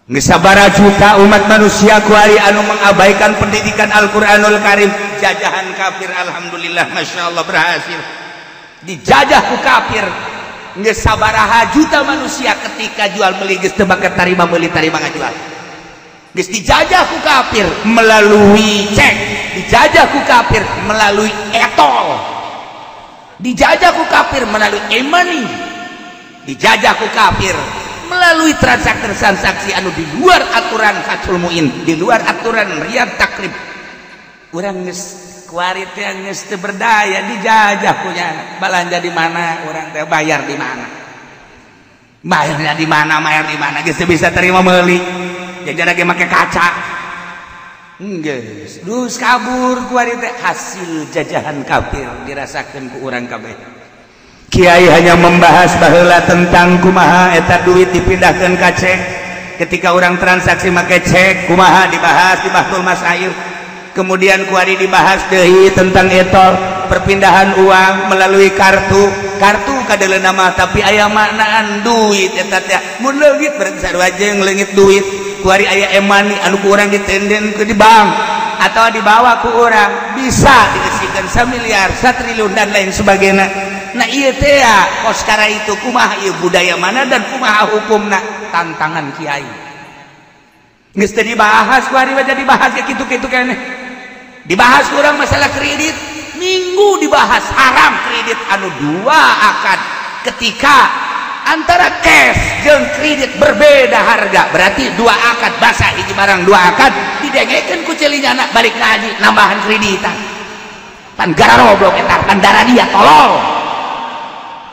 Geus sabaraha juta umat manusia kuari anu mengabaikan pendidikan Al-Qur'anul Karim, jajahan kafir. Alhamdulillah masyaallah berhasil dijajah ku kafir. Geus sabaraha juta manusia ketika jual beli geus teu bakat tarima meuli tarima ngajual. Geus dijajah ku kafir melalui cek, dijajah ku kafir melalui etol, dijajah ku kafir melalui e-money, dijajah ku kafir melalui transaksi-transaksi anu di luar aturan Fathul Muin, di luar aturan Riyad Takrib. Urang geus kuari teh geus teu berdaya dijajah ku nyana. Balanja di mana urang teh bayar di mana, bayarnya di mana, bayar di mana, geus teu bisa terima meuli. Jajan lagi make kaca. Geus, dus kabur kuari teh hasil jajahan kafir dirasakeun ku urang kabeh. Kiai hanya membahas baheula tentang kumaha eta duit dipindahkeun ka cek. Ketika orang transaksi make cek kumaha dibahas di Bahtul Masail. Kemudian kuari dibahas deui tentang etol. perpindahan uang melalui kartu. Kartu kadeuleuna mah tapi aya maknaan duit eta teh. Mun leungit berarti sarua jeung leungit duit. Kuari aya e-money anu ku urang ditenden ke di bank atau dibawa ku urang bisa digesikeun 1 miliar, 1 triliun dan lain sebagainya. Nah ieu teh kos kara itu kumaha ieu budaya mana dan kumaha hukumna, tantangan kiai. Geus teu dibahas kuari mah jadi bahas ya kitu-kitu keneh. Dibahas kurang masalah kredit, minggu dibahas haram kredit anu dua akad ketika antara cash jeung kredit berbeda harga, berarti dua akad basah hiji barang dua akad didengekeun ku celinyana balik ngaji nambahan kreditan. Pan gararoblok eta pan darah dia tolol.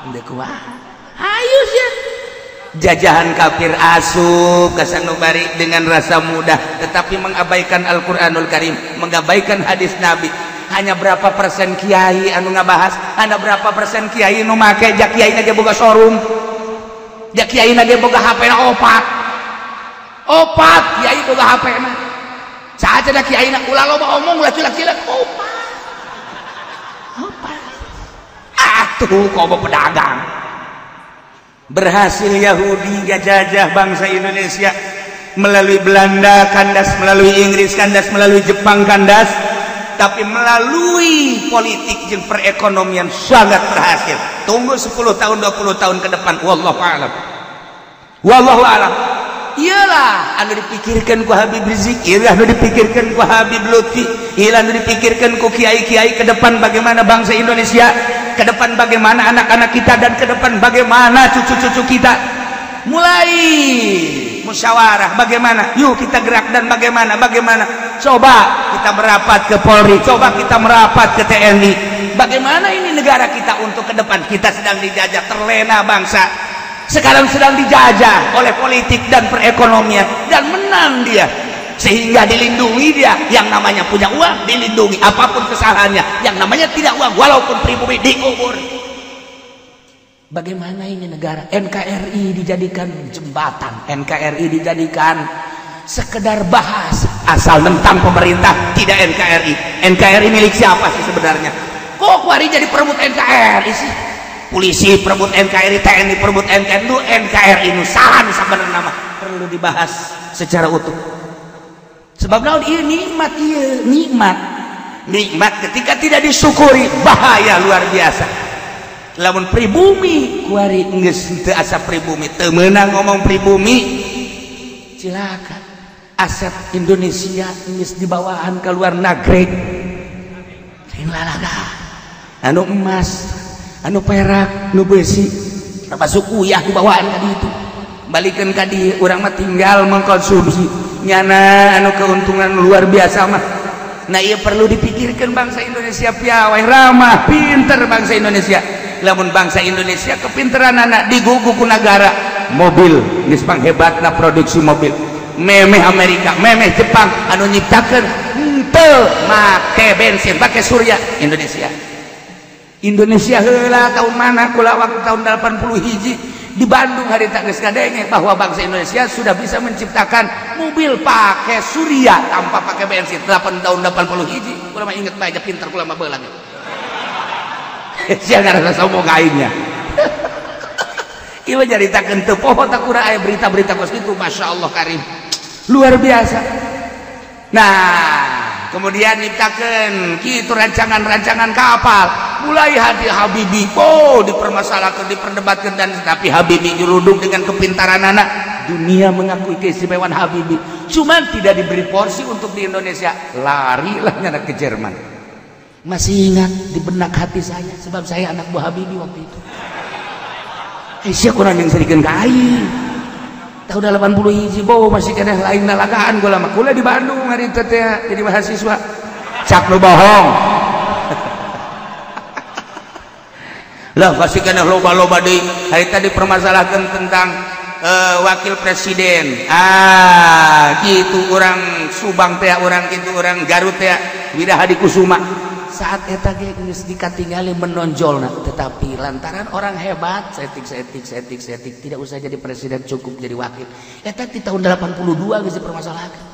Henteu kumaha? Hayu sia. Jajahan kafir asup ka sanubari dengan rasa mudah tetapi mengabaikan Al-Qur'anul Karim, mengabaikan hadis Nabi. Hanya berapa persen kiai anu ngabahas, hanya berapa persen kiai nu make, ja kiai ge boga showroom. Ja kiai ge boga HP na opat. Opat kiai boga HP na. Saha cenah kiai na ulah loba omong ulah cilak-cilak opat. Opat. Atuh komo pedagang. Berhasil Yahudi ngajajah bangsa Indonesia melalui Belanda kandas, melalui Inggris kandas, melalui Jepang kandas, tapi melalui politik jeung perekonomian sangat berhasil. Tunggu 10 tahun 20 tahun ke depan, wallahu a'lam. Wallahu a'lam. Iyalah anu dipikirkan ku Habib Rizik, iyalah anu dipikirkan ku Habib Lutfi, iyalah anu dipikirkan ku kiai-kiai ke depan bagaimana bangsa Indonesia, ke depan bagaimana anak-anak kita, dan ke depan bagaimana cucu-cucu kita. Mulai musyawarah bagaimana, yuk kita gerak dan bagaimana, bagaimana. Coba kita merapat ke Polri, coba kita merapat ke TNI. Bagaimana ini negara kita untuk ke depan? Kita sedang dijajah, terlena bangsa. Sekarang sedang dijajah oleh politik dan perekonomian, dan menang dia. Sehingga dilindungi dia, yang namanya punya uang dilindungi apapun kesalahannya, yang namanya tidak uang walaupun pribumi dikubur. Bagaimana ini negara? NKRI dijadikan jembatan, NKRI dijadikan sekedar bahas asal tentang pemerintah, tidak NKRI. NKRI milik siapa sih sebenarnya? Kok kuari jadi perebut NKRI sih? Polisi perebut NKRI, TNI perebut NKRI, itu NKRI nu salah sebenarnya mah perlu dibahas secara utuh. Sebab naon ieu nikmat, ieu nikmat. Nikmat ketika tidak disyukuri bahaya luar biasa. Lamun pribumi kuari geus teu asa pribumi, teu meunang ngomong pribumi, cilaka. Aset Indonesia geus dibawaan ka luar negeri. Lain lalaga. Anu emas, anu perak, nu besi, termasuk uyah dibawaan ka ditu. Balikeun ka dieu urang mah tinggal mengkonsumsi. Nyana anu keuntungan luar biasa mah. Nah ieu perlu dipikirkan bangsa Indonesia piawai, ramah, pinter bangsa Indonesia. Lamun bangsa Indonesia kepinteran anak digugu ku nagara mobil geus panghebatna produksi mobil, memeh Amerika, memeh Jepang anu nyiptakeun henteu make bensin, make surya. Indonesia. Indonesia heula tahun mana kula waktu tahun 80 hiji di Bandung hari tak geus ngadenge bahwa bangsa Indonesia sudah bisa menciptakan mobil pakai surya tanpa pakai bensin. 8 tahun 80 hiji kula mah inget bae, pinter kula mah beulang. Sia ngarasa sombong aingnya. Ieu nyaritakeun teu poho tak kurang aya berita-berita kos kitu, Masya Allah karim. Luar biasa. Nah, kemudian nyiptakeun kitu rancangan-rancangan kapal. Mulai hati Habibie, oh dipermasalahkan, diperdebatkan, dan tapi Habibie nyeruduk dengan kepintaran anak. Dunia mengakui keistimewaan Habibie. Cuman tidak diberi porsi untuk di Indonesia. Larilah nyana ke Jerman. Masih ingat di benak hati saya, sebab saya anak buah Habibie waktu itu. Sia kurang yang serikeun ka aing. Tahun 80 hiji boh masih keneh lain lalagaan gua lama. Kula di Bandung hari itu teh jadi mahasiswa. Cak nu bohong. Lah pasti keneh loba-loba deui. Hari tadi dipermasalahkan tentang wakil presiden. Ah, gitu orang Subang teh, orang gitu orang Garut teh, Widahadi Kusuma. Saat eta ge geus dikatingali menonjolna, tetapi lantaran orang hebat setik setik setik setik tidak usah jadi presiden, cukup jadi wakil. Eta di tahun 82 geus dipermasalahkan.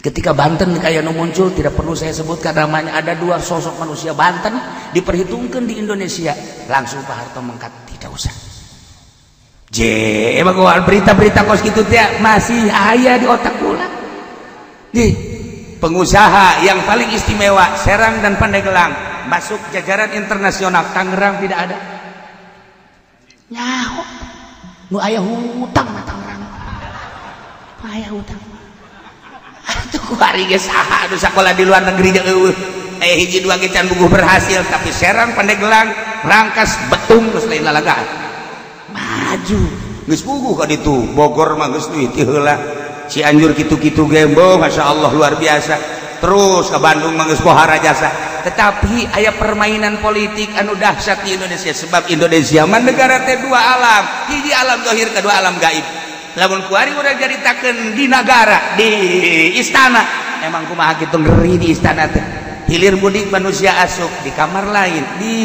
Ketika Banten kayak nu muncul, tidak perlu saya sebutkan namanya, ada dua sosok manusia Banten diperhitungkan di Indonesia, langsung Pak Harto mengkat, tidak usah. J, emang berita-berita kos gitu teh masih aya di otak kula. Nih, pengusaha yang paling istimewa Serang dan Pandeglang masuk jajaran internasional, Tangerang tidak ada. Nyaho, nu aya hutang na Tangerang. Aya hutang. Atuh kuari ge saha anu sakola di luar negeri jeung eueuh. Hiji dua ge can buguh berhasil, tapi Serang Pandeglang Rangkas Betung geus lain lalagaan. Maju. Geus buguh ka ditu. Bogor mah geus duit heula. Cianjur kitu-kitu gembo, Masya Allah luar biasa. Terus ke Bandung mah geus pohara jasa. Tetapi aya permainan politik anu dahsyat di Indonesia, sebab Indonesia mah negara teh dua alam, hiji alam zahir, kedua alam gaib. Lamun kuari urang caritakeun di nagara, di istana, emang kumaha kitu ngeri di istana teh. Hilir mudik manusia asup di kamar lain, di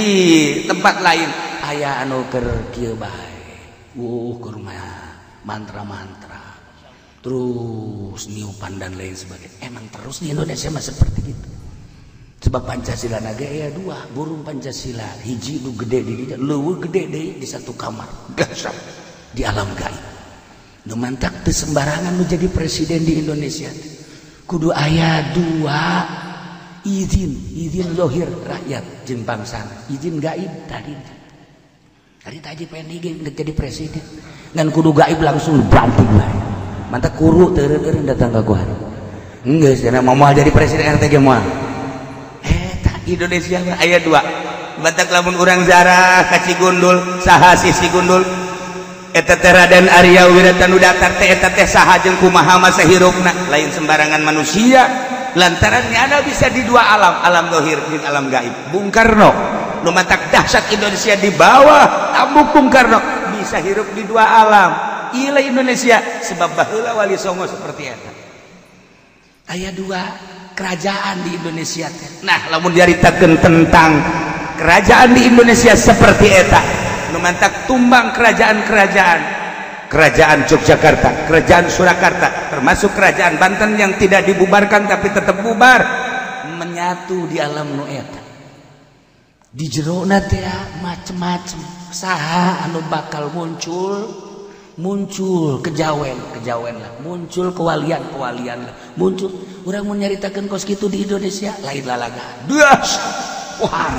tempat lain aya anu keur kieu bae. Keur mantra-mantra. Terus niupan dan lain sebagainya. Emang terus di Indonesia mah seperti itu. Sebab Pancasila naga ya dua, burung Pancasila hiji nu gede di dinya, leuweuh gede deui di satu kamar. Dahsyat di alam gaib. Nu mantak teu sembarangan nu jadi presiden di Indonesia. Kudu aya dua izin, izin zahir rakyat jeung bangsa, izin gaib tadi. Tadi tadi pengen jadi presiden. Ngan kudu gaib langsung banting bae. Mantak kuru teureun datang ka gua. Geus cenah moal jadi presiden RT ge moal. Eta Indonesia mah aya dua. Mantak lamun urang zarah ka Cigundul, saha sih Cigundul? Eta teh Raden Arya Wiratanudatar teh eta teh saha jeung kumaha masa hirupna, lain sembarangan manusia. Lantaran nyana bisa di dua alam, alam zahir jeung alam gaib. Bung Karno nu mantak dahsyat Indonesia di bawah tambuk Bung Karno bisa hirup di dua alam. Ieu Indonesia sebab baheula Wali Songo seperti eta. Aya dua kerajaan di Indonesia teh. Nah, lamun diaritakeun tentang kerajaan di Indonesia seperti eta, nu mantak tumbang kerajaan-kerajaan, kerajaan Yogyakarta, kerajaan Surakarta, termasuk kerajaan Banten yang tidak dibubarkan tapi tetap bubar, menyatu di alam nu eta. Di jerona teh macem-macem, saha anu bakal muncul, muncul kejawen, kejawen lah, muncul kewalian, kewalian lah, muncul. Urang mun nyaritakeun kos kitu di Indonesia lain lalaga. Dahsyat. Wah.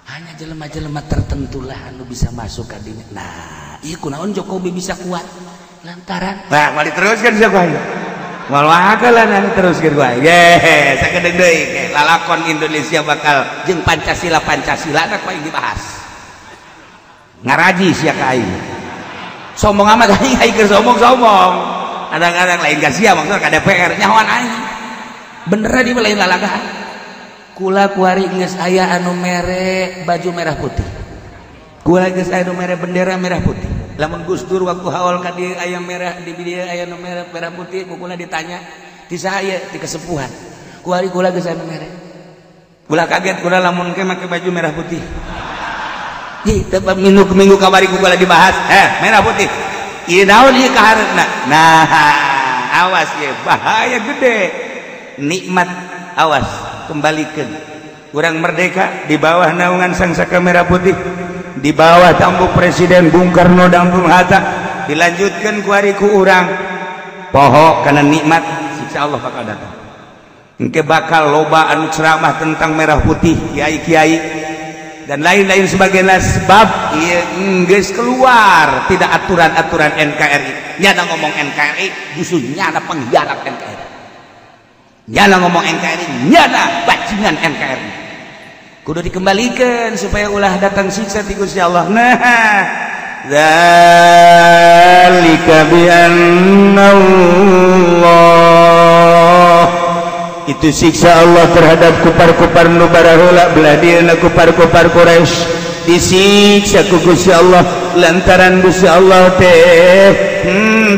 Hanya jelema-jelema tertentu lah anu bisa masuk ka dinya. Nah, ieu kunaon Jokowi bisa kuat? Lantaran nah, mari teruskan sia kuaing. Moal wakalan teruskeun kuaing. Ye, sakedeung deui lalakon Indonesia bakal jeung Pancasila Pancasila na kuaing dibahas. Ngaraji sia ka aing. Sombong amat aing, aing keur sombong-sombong. Kadang-kadang lain ka sia maksudna ka DPR nyahoan aing. Bener di lain lalagaan. Kula kuari geus aya anu mere baju merah putih. Kula geus aya anu mere bendera merah putih. Lamun Gus Dur waktu haul ka dieu aya merah di dieu aya nu merah merah putih, ku kula ditanya, "Ti saha ieu?" Ti kesepuhan. Kuari kula geus aya nu mere. Kula kaget kula lamun ke make baju merah putih. Ih, teu minggu kamari ku kula dibahas, merah putih. Ieu naon ieu kahareupna? Nah, awas ye, bahaya gede. Nikmat awas. Kembalikan kurang merdeka di bawah naungan sang saka merah putih, di bawah tampuk Presiden Bung Karno dan Bung Hatta, dilanjutkan kuari ku urang poho karena nikmat siksa Allah bakal datang. Engke bakal loba anu ceramah tentang merah putih, kiai-kiai dan lain-lain sebagainya, sebab ieu geus keluar tidak aturan-aturan NKRI. Nyana ngomong NKRI justru nyana pengkhianat NKRI. Nyana ngomong NKRI, nyana bajingan NKRI. Kudu dikembalikan supaya ulah datang siksa ti Gusti Allah. Nah, dzalika bi anna Allah, itu siksa Allah terhadap kupar-kupar nu baraheula belah dieuna kupar-kupar Quraisy disiksa ku Gusti Allah. lantaran Gusti Allah teh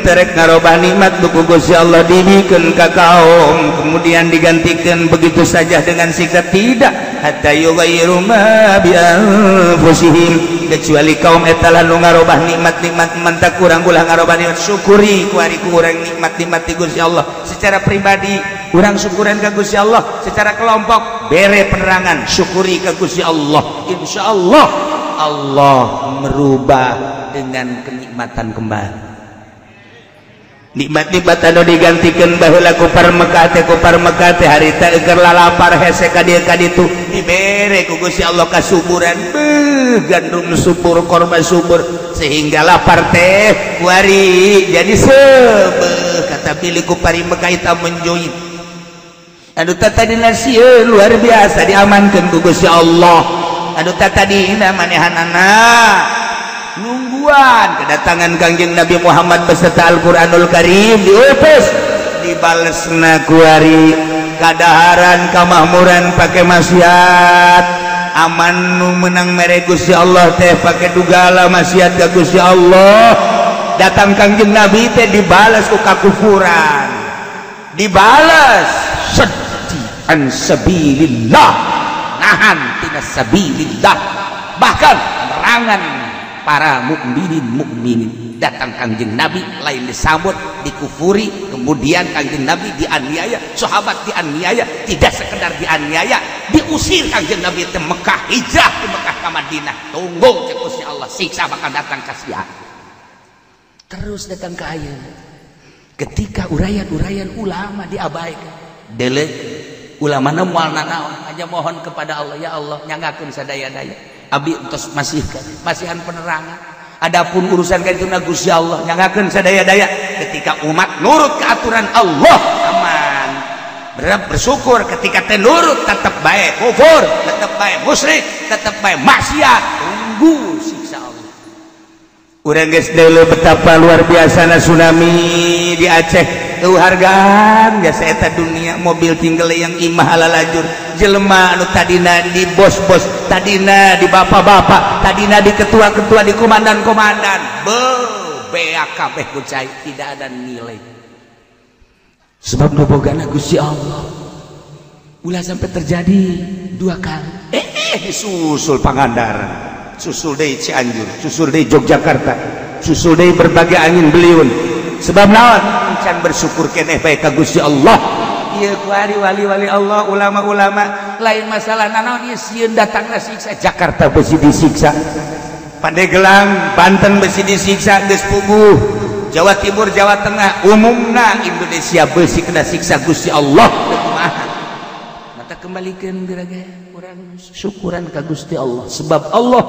terek ngarobah nikmat ku Gusti Allah dibikeun ka kaum kemudian digantikan begitu saja dengan siksa, tidak, hatta yughayyiru ma bi anfusihim, kecuali kaum eta lah nu ngarobah nikmat-nikmat mantak urang ulah ngarobah nikmat, syukuri ku ari ku urang nikmat-nikmat ti Gusti Allah secara pribadi, urang syukuran ka Gusti Allah secara kelompok, bere penerangan syukuri ka Gusti Allah, insyaallah Allah merubah dengan kenikmatan kembali. Nikmat-nikmat anu digantikan baheula ku Mekah teh, ku Mekah teh harita keur lalapar hese ka dieu ka ditu dibere ku Gusti Allah kasuburan, beuh gandum subur, korma subur, sehingga lapar teh kuari jadi sebeuh kata pilih ku pari Mekah eta menjoin anu tadina sieun luar biasa diamankeun ku Gusti Allah, anu tadina manehanana nungguan kedatangan Kangjeng Nabi Muhammad beserta Al-Qur'anul Karim diutus dibalesna kuari kadaharan kamakmuran pake maksiat, aman nu menang mere Gusti Allah teh pake dugala maksiat ka Gusti Allah, datang Kangjeng Nabi teh dibales ku kakufuran, dibales sedih an sabilillah, nahan tina sabilillah, bahkan merangan para mukminin mukminin. Datang Kangjeng Nabi lain disambut, dikufuri, kemudian Kangjeng Nabi dianiaya, sahabat dianiaya, tidak sekedar dianiaya, diusir Kangjeng Nabi ke Mekah, hijrah ke Mekah ke Madinah, tunggu cek Gusti Allah siksa bakal datang kasihan. Terus datang ke ayeuna ketika uraian-uraian ulama diabaikan, dele ulama na moal nanaon, aja mohon kepada Allah, ya Allah nyanggakeun sadaya-daya abdi entos masihkan masihan penerangan, adapun urusan ka dituna Gusti Allah nyanggakeun sadaya-daya. Ketika umat nurut ke aturan Allah aman, bersyukur. Ketika teh nurut tetep bae kufur, tetep bae musyrik, tetep bae maksiat, tunggu siksa Allah. Urang geus deuleu betapa luar biasana tsunami di Aceh, eueuh hargaan biasa eta dunia, mobil tinggal yang imah alalajur, jelema anu tadina di bos-bos, tadina di bapak-bapak, tadina di ketua-ketua, di komandan-komandan, beuh beak kabeh ku cai, tidak ada nilai. Sebab nu bogana Gusti Allah. Ulah sampai terjadi dua kali. Disusul Pangandaran, susul deui Cianjur, susul deui Yogyakarta, susul deui berbagai angin beliun. Sebab naon? Can bersyukur keneh bae ka Gusti Allah. Ieu kuari wali-wali Allah, ulama-ulama, lain masalah nanaon ieu sieun datangna siksa. Jakarta besi disiksa, Pandeglang, Banten besi disiksa geus puguh, Jawa Timur, Jawa Tengah, umumna Indonesia besi kena siksa Gusti Allah. Teu kumaha? Mata kembalikeun geura urang syukuran ka Gusti Allah, sebab Allah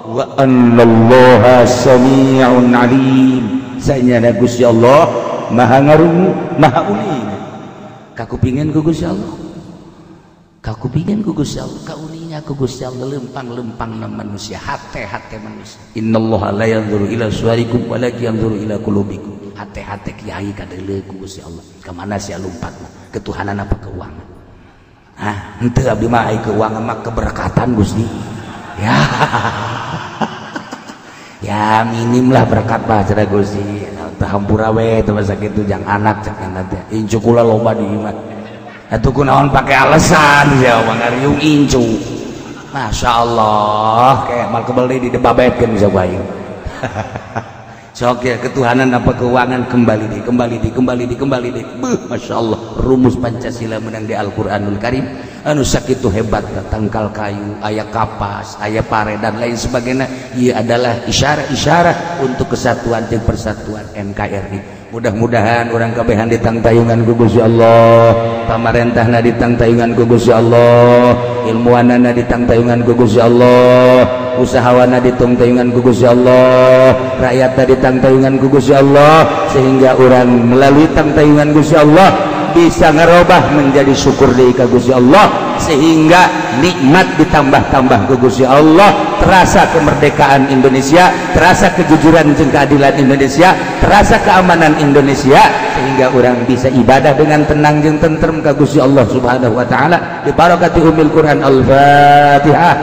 wa annallaha samii'un alim, sanyana Gusti Allah maha ngarungu maha uning. Kakupingan ku Gusti Allah, kakupingan ku Gusti Allah, kauninga ku Gusti Allah, lempang-lempangna manusia, hate-hate manusia. Innallaha la yanzuru ila suwarikum walakin yanzuru ila qulubikum. Hate-hate kiai kadeuleu ku Gusti Allah. Kamana sia lumpatna? Ketuhanan apa keuangan? Ah, henteu abdi mah ai keuangan mah keberkatan Gusti. Ya. Ya minim lah berkat mah cenah Gusti. Teu hampura we teu masa kitu jang anak cek teh. Incu kula loba di imah. Atuh kunaon pake alasan sia mah ngariung incu. Masya Allah, kayak mal kebel deui didebabetkeun bisa ku aing. Sok ya ketuhanan apa keuangan kembali di kembali di kembali di kembali di. Beuh, Masya Allah, rumus Pancasila menang di Al-Qur'anul Karim. Anu sakitu hebat tangkal kayu, aya kapas, aya pare dan lain sebagainya. Ieu adalah isyarat-isyarat untuk kesatuan dan persatuan NKRI. Mudah-mudahan orang kabehan ditangtayungan ku Gusti Allah, pamarentahna ditangtayungan ku Gusti Allah, ilmuwanana ditangtayungan ku Gusti Allah, usahawana ditangtayungan ku Gusti Allah, rakyatna ditangtayungan ku Gusti Allah, sehingga orang melalui tangtayungan Gusti Allah bisa ngerubah menjadi syukur deui ka Gusti Allah, sehingga nikmat ditambah-tambah ku Gusti Allah, terasa kemerdekaan Indonesia, terasa kejujuran jeung keadilan Indonesia, terasa keamanan Indonesia, sehingga orang bisa ibadah dengan tenang jeung tentrem ka Gusti Allah Subhanahu wa taala. Bi barakati umil Quran. Al-Fatihah.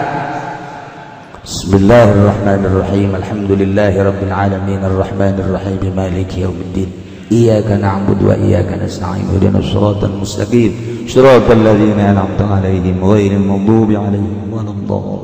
Bismillahirrahmanirrahim. Alhamdulillahirabbil alamin arrahmanirrahim maliki yaumiddin. Iyyaka na'budu wa iyyaka nasta'in ihdinas siratal mustaqim siratal ladzina an'amta 'alaihim ghairil maghdubi 'alaihim waladdallin.